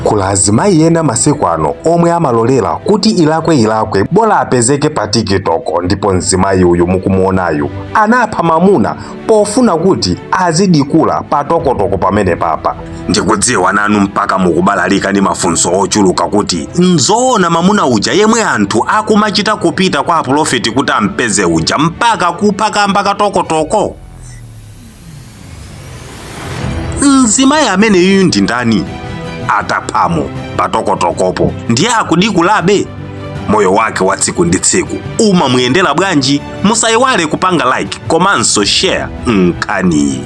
Kuli azimayi ena masiku ano omwe amalolera kuti ilakwe ilakwe bola apezeke pa TikTok, ndipo mzimayi uyu mukumuonayu anapha mamuna pofuna kuti azidikula pa TikTok pamene papa. Ndikudziwa nanu mpaka mukubalalika ndi mafunso ochuluka kuti nzoona mamuna uja yemwe anthu akumachita kupita kwa aprofeti kuti ampeze uja mpaka kupha kamba ka TikTok? Mzimayi ameneyu ndi ndani? Ataphamo pa TikTok-po ndiye akudikulabe? Moyo wake wa tsiku ndi tsiku umamuyendera bwanji? Musayiwale kupanga like komanso share nkhaniyi.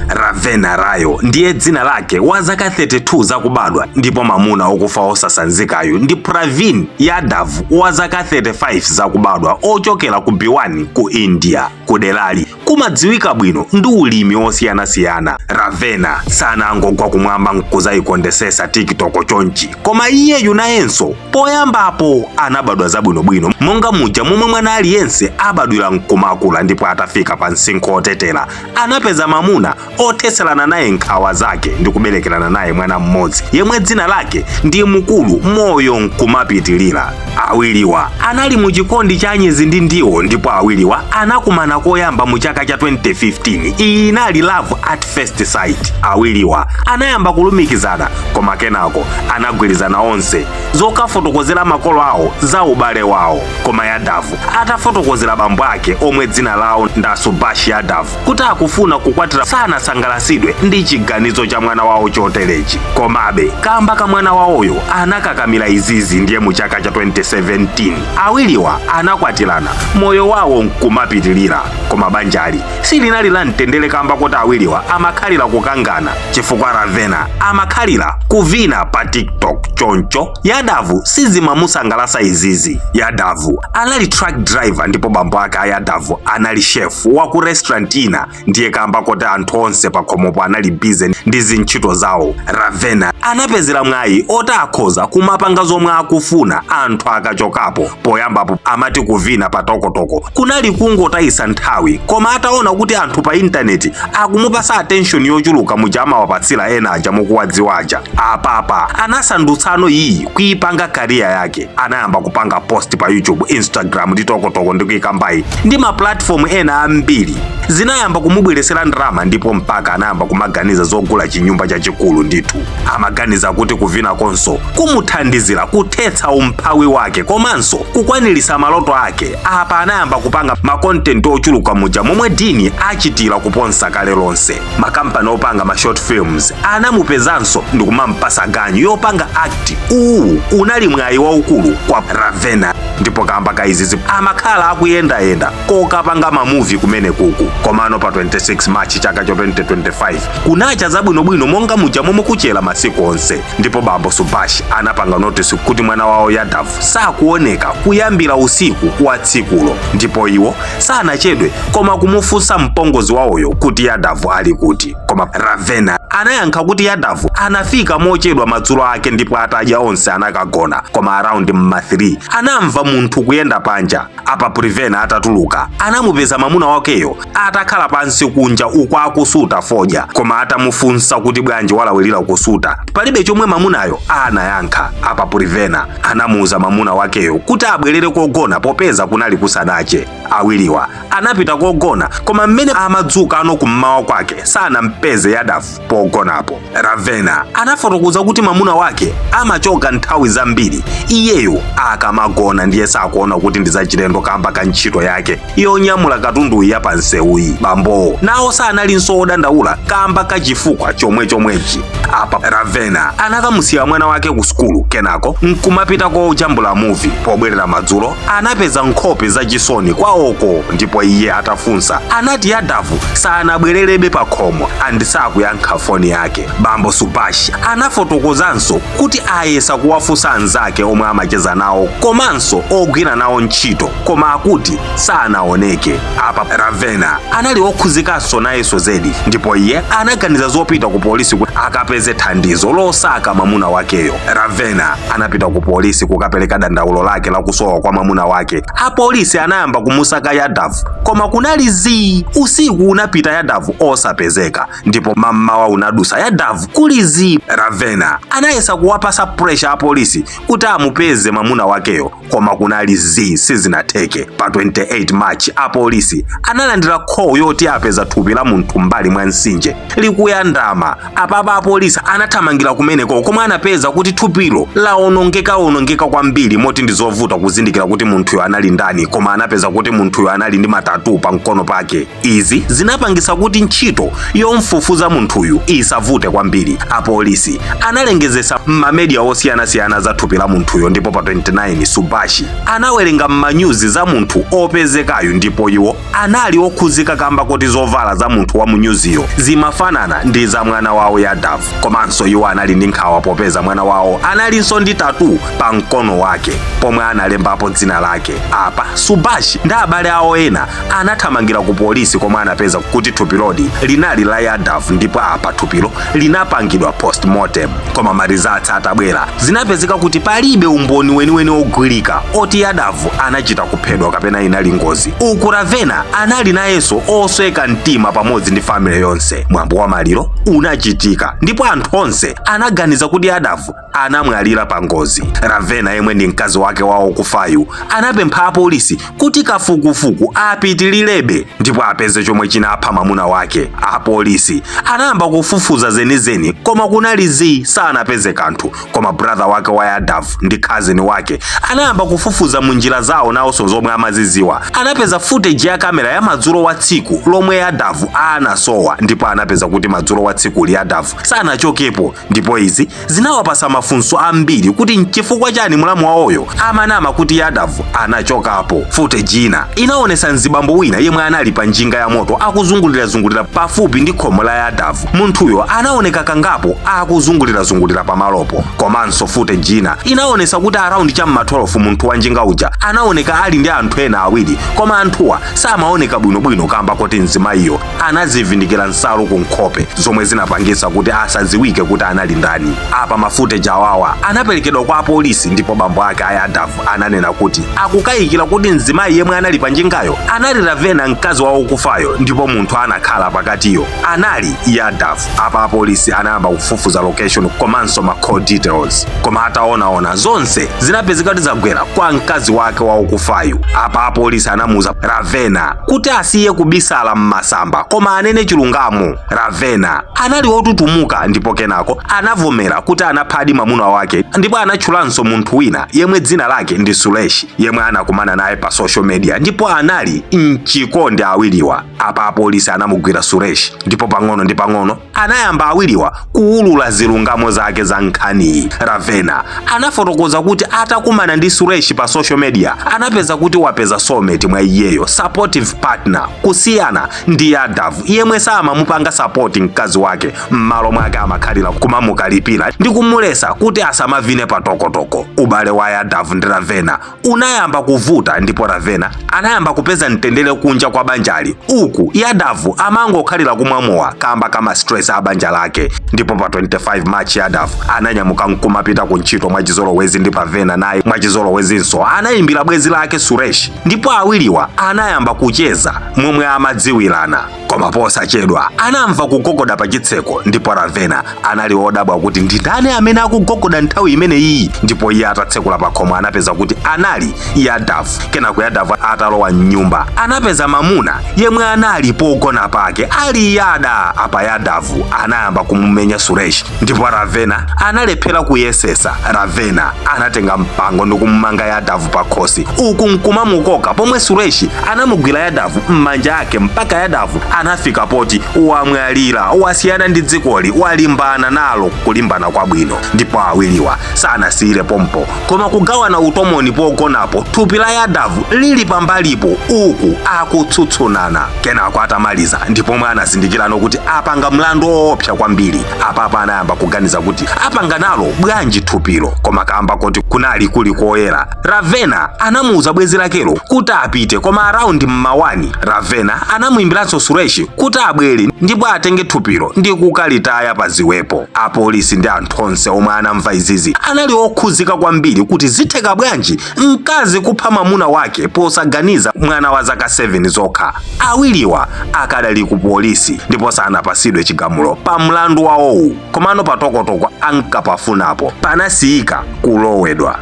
Ravena Rayo ndiye dzina lake, wa zaka 32 zakubadwa, ndipo mamuna okufa osasanzikayu ndi Praveen Yadav wa zaka 35 zakubadwa, ochokera ku Bhiwani ku India. Kuderali kumadziwika bwino ndi ulimi osiyanasiyana. Ravena sanangogwa kumwamba nkuzayikondesesa TikTok chonchi, koma iyeyu nayenso poyambapo anabadwa zabwinobwino monga muja momwe mwana aliyense abadwira nkumakula, ndipo atafika pa msinkhu otetera anapeza mamuna othetserana naye nkhawa zake ndi kuberekerana naye mwana mmodzi yemwe dzina lake ndi Mukulu. Moyo nkumapitilira. Awiriwa anali mu chikondi cha anyezi ndi ndiwo, ndipo awiriwa anakumana koyamba mu chaka cha 2015. Iyi inali love at first sight. Awiriwa anayamba kulumikizana, koma kenako anagwirizana onse zokafotokozera makolo awo za ubale wawo. Koma Yadav atafotokozera bambo ake, omwe dzina lawo nda Subhash Yadav, kuti akufuna kukwatira, sanasangalasidwe ndi chiganizo cha mwana wawo choterechi. Komabe kamba ka mwana wawoyo anakakamira izizi, ndiye mu chaka cha 2017 awiriwa anakwatirana, moyo wawo nkumapitilira. Koma banjali silinali la mtendere kamba kuti awiriwa amakhalira kukangana, chifukwa Ravena amakhalira kuvina pa TikTok, choncho Yadavu sizimamusangalasa izizi. Yadavu anali truck driver, ndipo bambo ake a Yadavu anali chef wa ku restaurant ina. Ndiye kamba kuti anthu onse pakhomopo anali busy ndi zintchito zawo, Ravena anapezera mwayi oti akhoza kumapanga zomwe akufuna anthu akachokapo. Poyambapo amati kuvina pa TikTok kunali kungotayisa nthawi, koma ataona kuti anthu pa intaneti akumupasa attention yochuluka muja amawapatsira ena aja mukuwadziwa aja, apapa anasandutsano iyi kuipanga career yake. Anayamba kupanga post pa YouTube, Instagram ndi TikTok ndi kuikambayi ndi ma platform ena ambiri. Zinayamba kumubweresera ndalama, ndipo mpaka anayamba kumaganiza zogula chinyumba chachikulu ndithu. Amaganiza kuti kuvina konso kumuthandizira kuthetsa umphawi wake komanso kukwanirisa maloto ake. Apa anayamba kupanga ma content ochuluka muja momwe Dini achitira kuponsa kale lonse. Makampani opanga ma short films anamupezanso ndikumampasa ganyu yopanga act. Uwu unali mwayi waukulu kwa Ravena, ndipo kamba ka izizi amakhala akuyendayenda kokapanga ma movie kumene kuku. Komano pa 26 March chaka cha 2025 kunacha zabwinobwino monga muja momwe kuchera masiku onse, ndipo bambo Subash anapanga notice kuti mwana wawo Yadav sakuoneka kuyambira usiku wa tsikulo, ndipo iwo sanachedwe koma kumufunsa mpongozi wawoyo kuti Yadav ali kuti. Koma Ravena anayankha kuti Yadav anafika mochedwa madzulo ake, ndipo atadya onse anakagona. Koma around mma 3 anamva munthu kuyenda panja. Apa Pravena atatuluka anamupeza mamuna wakeyo atakhala pansi kunja uku akusuta fodya. Koma atamufunsa kuti bwanji walawirira kusuta, palibe chomwe mamunayo anayankha. Apa Pravena anamuuza mamuna wakeyo kuti abwerere kogona popeza kunali kusanache. Awiriwa anapita kogona, koma mmene amadzuka ano kummawa kwake sanampeze Yadav pogonapo. Ravena anafotokoza kuti mamuna wake amachoka nthawi zambiri iyeyo akamagona, ndiye sakuona kuti ndi zachilendo kamba ka ntchito yake yonyamula katunduyi ya pansewuyi. Bambowo nawo sanalinso odandaula kamba ka chifukwa chomwechomwechi. Apa Ravena anakamusiya mwana wake ku sukulu, kenako nkumapita kojambula movie. Pobwerera madzulo anapeza nkhope zachisoni kwawoko, ndipo iye atafunsa anati Yadavu sanabwererebe pa khomo and sakuyankha foni yake. Bambo Subash Subash anafotokozanso kuti ayesa kuwafunsa anzake omwe amacheza nawo komanso ogwira nawo ntchito, koma akuti sanaoneke. Apa Ravena anali okhuzikanso nayenso zedi, ndipo iye anaganiza zopita ku polisi kuti akapeze thandizo losaka mwamuna wakeyo. Ravena anapita ku polisi kukapereka dandaulo lake lakusowa kwa mwamuna wake. Apolisi anayamba kumusaka Yadav, koma kunali zii. Usiku unapita Yadav osapezeka, ndipo mammawa unadusa Yadav kuli zii. Ravena anayesa kuwapasa pressure apolisi kuti amupeze mwamuna wakeyo, koma kunali zii, sizinatheke. Pa 28 March apolisi analandira call yoti apeza thupi la munthu mbali mwa mtsinje likuyandama. Apapa apolisi anathamangira kumeneko, komwe anapeza kuti thupilo laonongeka kwambiri, moti ndi zovuta kuzindikira kuti munthuyo anali ndani, koma anapeza kuti munthuyo anali ndi ma tattoo pa mkono pake. Izi zinapangisa kuti ntchito yomfufuza munthuyu isavute kwambiri. Apolisi analengezesa m'ma media osiyanasiyana za thupi la munthuyo, ndipo pa 29 Subashi anawerenga m'manyuzi za munthu opezekayo, ndipo iwo anali okhuzika kamba kuti zovala za munthu wa munyuziyo zimafanana ndi za mwana wawo Yadav. Komanso iwo anali ndi nkhawa popeza mwana wawo analinso ndi tattoo pa mkono wake pomwe analembapo dzina lake. Apa Subashi ndi abale awo ena anathamangira ku polisi, komwe anapeza kuti thupilodi linali la Yadav, ndipo apa thupilo linapangidwa postmortem. Koma ma results atabwera, zinapezeka kuti palibe umboni weniweni ogwirika oti Yadav anachita kuphedwa kapena inali ngozi. Uku Ravena anali nayenso osweka mtima pamodzi ndi family yonse. Mwambo wa maliro unachitika, ndipo anthu onse anaganiza kuti Yadav anamwalira pa ngozi. Ravena, yemwe ndi mkazi wake wawo kufayu, anapempha apolisi kuti kafukufuku apitilirebe ndipo apeze chomwe chinapha mwamuna wake. Apolisi anayamba kufufuza zenizeni, koma kunali zii, sanapeze kanthu. Koma brother wake wa Yadav ndi cousin wake anayamba kufufuza mu njira zawo nawonso zomwe amaziziwa. Anapeza footage ya kamera ya madzulo wa tsiku lomwe Yadav anasowa, ndipo anapeza kuti madzulo wa tsikuli Yadav sanachokepo, ndipo izi zinawapasa mafunso ambiri kuti nchifukwa chani mulamu wawoyo amanama kuti Yadav anachokapo. Footage ina inaonesa mzibambo wina yemwe anali pa njinga ya moto akuzungulirazungulira pafupi ndi khomo la Yadav. Munthuyo anaoneka kangapo akuzungulirazungulira pamalopo. Komanso footage ina inaonesa kuti around cham'ma 12 munthu wa njinga uja anaoneka ali ndi anthu ena awiri, koma anthuwa samaoneka bwinobwino kamba kuti mzimayiyo anazivindikira nsalu ku nkhope, zomwe zinapangisa kuti asadziwike kuti anali ndani. Apa ma footage awawa anaperekedwa kwa apolisi, ndipo bambo ake a Yadav ananena kuti akukayikira kuti mzimayi yemwe anali pa njingayo anali Ravena, mkazi wawo kufayo, ndipo munthu anakhala pakatiyo anali Yadav. Apa apolisi anayamba kufufuza location komanso ma call details, koma ataonaona zonse zinapezeka kuti zagwera kwa mkazi wake wawokufayo. Apa apolisi anamuuza Ravena kuti asiye kubisala m'masamba koma anene chilungamo. Ravena anali wotutumuka, ndipo kenako anavomera kuti anaphadi mwamuna wake, ndipo anatchulanso munthu wina yemwe dzina lake ndi Suresh, yemwe anakumana naye pa social media ndipo anali mchikondi awiriwa. Apa apolisi anamugwira Suresh, ndipo pang'ono ndi pang'ono anayamba awiriwa kuwulula zilungamo zake za nkhaniyi. Ravena anafotokoza kuti atakumana ndi Suresh pa social media, anapeza kuti wapeza soulmate mwa iyeyo, supportive partner, kusiyana ndi Yadav yemwe samamupanga support mkazi wake. M'malo mwake amakhalira kumamukalipira ndi kumulesa kuti asamavine patokotoko. Ubale wa Yadav ndi Ravena unayamba kuvuta, ndipo Ravena anayamba kupeza mtendere kunja kwa banjali, uku Yadav amangokhalira kumwamowa kamba kama stress a banja lake. Ndipo pa 25 March Yadav ananyamuka nkumapita ku ntchito mwachizolowezi, ndi Ravena naye mwachizolowezinso anayimbira bwenzi lake Suresh, ndipo awiriwa anayamba kucheza momwe amadziwirana. Koma posachedwa anamva kugogoda pa chitseko, ndipo Ravena anali wodabwa kuti ndi ndani amene akugogoda nthawi imeneyi, ndipo iye atatsekula pa khomo anapeza kuti anali Yadav. Kenako Yadav atalowa mnyumba anapeza mamuna yemwe anali pogona pake ali yada. Apa Yadav anayamba kumumenya Suresh, ndipo Ravena analephera kuyesesa. Ravena anatenga mpango ndi kumumanga Yadav pa khosi. pakhosi uku nkumamukoka, pomwe Sureshi anamugwira Yadavu m'manja ake mpaka Yadavu anafika poti wamwalira, wasiyana ndi dzikoli, walimbana nalo kulimbana kwabwino. Ndipo awiriwa sanasiyire pompo, koma kugawana utomoni pogonapo, thupi la Yadavu lili pambalipo uku akutsutsunana. Kenako atamaliza ndipomwe anazindikirano kuti apanga mlandu woopsa kwambiri. Apapa anayamba kuganiza kuti apanga nalo bwanji thupilo, koma kamba kuti kunali kuli koyera, Ravena anamuuza bwenzi lakelo kuti apite. Koma around mmawani, Ravena anamuyimbiranso Sureshi kuti abwere ndipo atenge thupilo ndi kukalitaya pa ziwepo. Apolisi ndi anthu onse omwe anamva izizi anali okhuzika kwambiri kuti zitheka bwanji mkazi kupha mwamuna wake posaganiza mwana wa zaka 7 zokha. Awiriwa akadali ku polisi ndipo sanapasidwe chigamulo pa mlandu wawowu, komano patokotoko ankapafunapo panasiyika kulowedwa.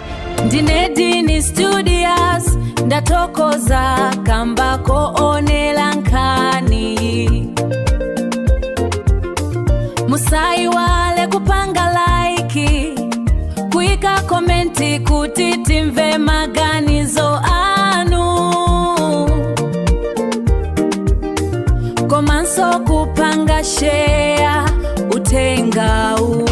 Ndine Dini Studios, ndathokoza kamba koonera nkhani. Musaiwale kupanga like, kuika comment kuti timve maganizo anu, komanso kupanga share uthengawu.